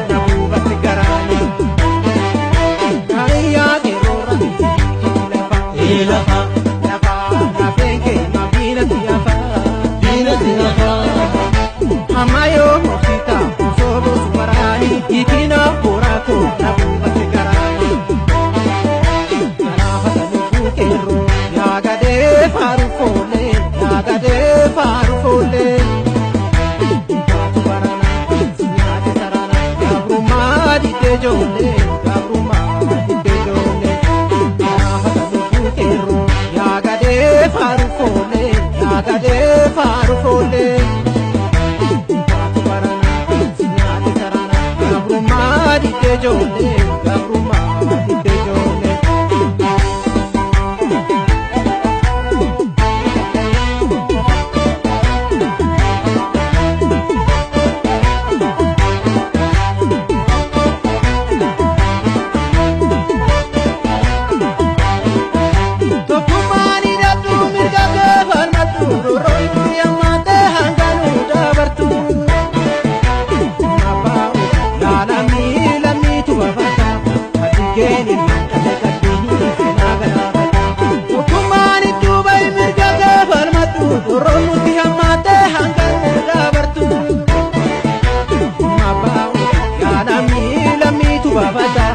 na gubate garaani Kariya kerora lafa lafa nafenke mabina tiafa Dina tiafa Amayo mosita sobo subarani ikina porako na gubate garaani Kanaafata lubbuu qeerroo yaa gadee faaru foolee yaa gadee faaru foolee Baatu barana nyaate sarana gabrummaa diddee ijoollee gabrummaa diddee ijoollee Kanaafata lubbuu qeerroo yaa gadee faaru foolee yaa gadee faaru foolee Baatu barana nyaate sarana gabrummaa diddee ijoollee gabrummaa diddee ijoollee. Tokkummaan hidhadhu mirga kee falmadhu rorroon yammaatee hanganuu dabartu. Abbaa yaa lammiitu bafata adigeen ilmaan qalbii seenaa galaafata. Tokkummaan iddoo bahi mirga kee falmadhu rorroon nuti hammaatee hanganuu dabartu. Abbaa yaa lammiitu bafata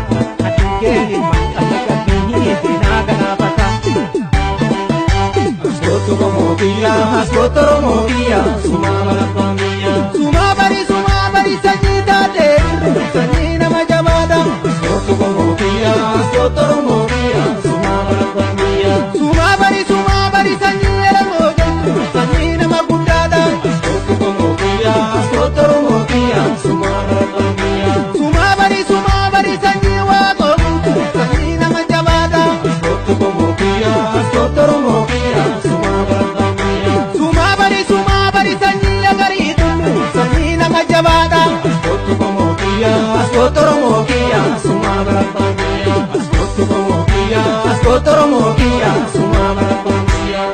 adigeen ilmaan qalbii seenaa galaafata. Askootu qomoo kiyya askootu Oromoo kiyya sumaa barabbaan biyya Suma bari sanyii taatee sanyii nama jabaadha. Askootu qomoo kiyya askootu Oromoo kiyya sumaa barabbaan biyya Suma bari sanyii elemoo jettu sanyii nama guddaadha. Askootu qomoo kiyya askootu Oromoo kiyya sumaa barabbaan biyya Suma bari sanyii waaqoo guutu sanyii nama jabaadha. Askootu qomoo kiyya askootu Oromoo kiyya sumaa barabbaan biyya Suma bari sanyii agarii tullu sanyii nama jabaadha. Askootu qomoo kiyya askootu Oromoo kiyya sumaa barabbaan biyya Askootu qomoo kiyya askootu Oromoo kiyya sumaa barabbaan biyya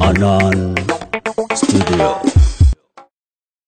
Anon Studio.